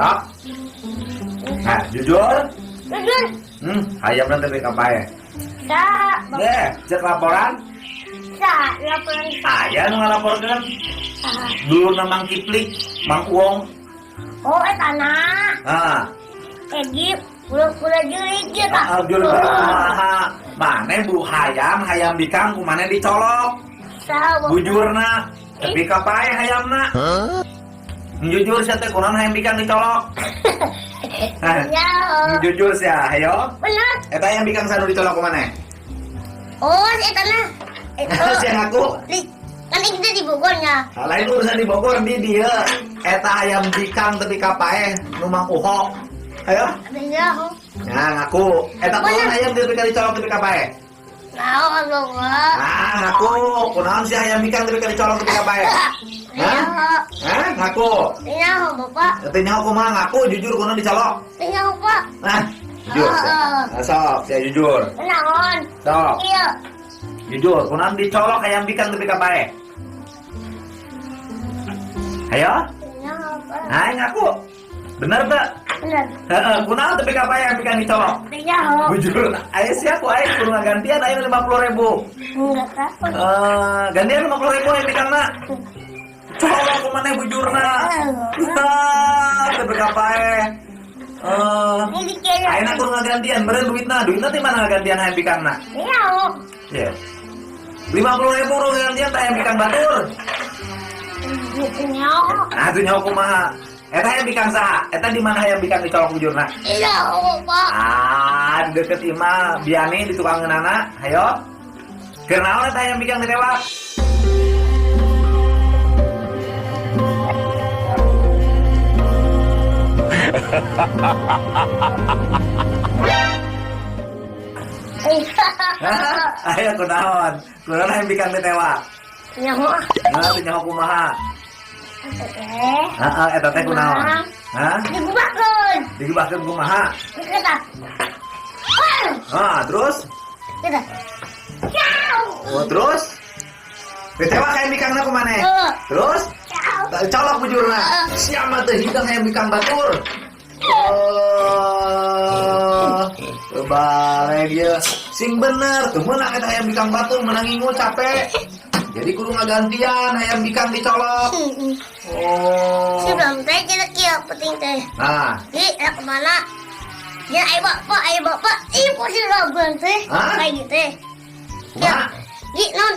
Tak? Nah, jujur? Jujur. Hayamna tepi ka paeh. Saha? Deh, cek laporan. Saha laporan? Aya nu ngalaporkeun. Saha? Dulurna Mang Kipli, Mang Uong. Oh, eta na. Ah, Egi pura-pura jurig ieu tah. Ah, jujur kumaha? Maneh bu hayam, hayam bikang ku maneh dicolok. Saha, Bapak? Bujurna, tepi ka paeh hayamna. Jujur sia teh, kunaon hayam bikang dicolok? Hah, Ya. Jujur sia, ayo. Bener. Eta hayam bikang saha nu dicolok ku maneh? Oh, eta na. Eta. Sia ngaku. Kan itu di Bogornya. Nah, lain urusan di Bogor di dia. Eta hayam bikang tepi ka paeh nu Mang Uho. Ayo. Bener. Nah, ngaku. Eta kunaon hayam tepi ka dicolok tepi ka paeh? Naon, Bapak? Ah, ngaku. Kunaon sih hayam bikang tepi ka dicolok tepi ka paeh? Hah? Hah? Ngaku. Nyaho, Bapak. Teu nyaho kumaha, ngaku jujur kunaon dicolok? Nyaho, Pak. Nah, jujur. Ah. Nah, sok, saya jujur. Naon? Sok, Iya. jujur. Kunaon dicolok hayam bikang tepi ka paeh? Ayo. Nyaho, Pak. Nah, ngaku. Bener tak? Bener. Heeh, kunaon tepi ka paeh hayam bikang dicolok? Nyaho. Bujur, ayo siap, ayo kudu ngagantian ayo 50.000. Enggak takut. Eh, gantian 50.000 hayam bikangna. Colok ku maneh bujurna. Ah, tepi ka paeh. Eh, Ini kayaknya. ayeuna kudu ngagantian, meureun duitna, duitna ti mana ngagantian hayam bikangna? Nyaho. Ya. 50.000 nu ngagantian teh hayam bikang batur. Nyaho. Nah, tuh nyaho kumaha? Eta hayam bikang saha? Eta di mana hayam bikang dicolok bujurna? Nyaho, Pak. Ah, di deket imah Biani di tukang ngeunana. Hayo. Keur naon eta hayam bikang ditewak? Hah? Ayo kunaon? Kunaon hayam bikang ditewak? Nyaho. Nah, teu nyaho kumaha? Teh. Heeh, eta teh kunaon? Hah? Digubahkeun. Digubahkeun kumaha? Kita. Ah, terus? Kita. Ciao. Oh, terus? Ditewak hayam bikangna ku maneh? Heeh. Terus? Ciao. Colok bujurna. Siapa teh hidang hayam bikang batur? Oh, balik dia. Sing bener, tuh meunang eta hayam bikang batur, meunang ngingu capek. Jadi kudu ngagantian hayam bikang dicolok. Oh. Sebelum teh kita kieu penting teh. Nah, Di rek kemana? Ya ayo bapak, ayo bapak. Ih, posisi laguan teh. Hah? Kayak gitu teh. Kumaha? Di non.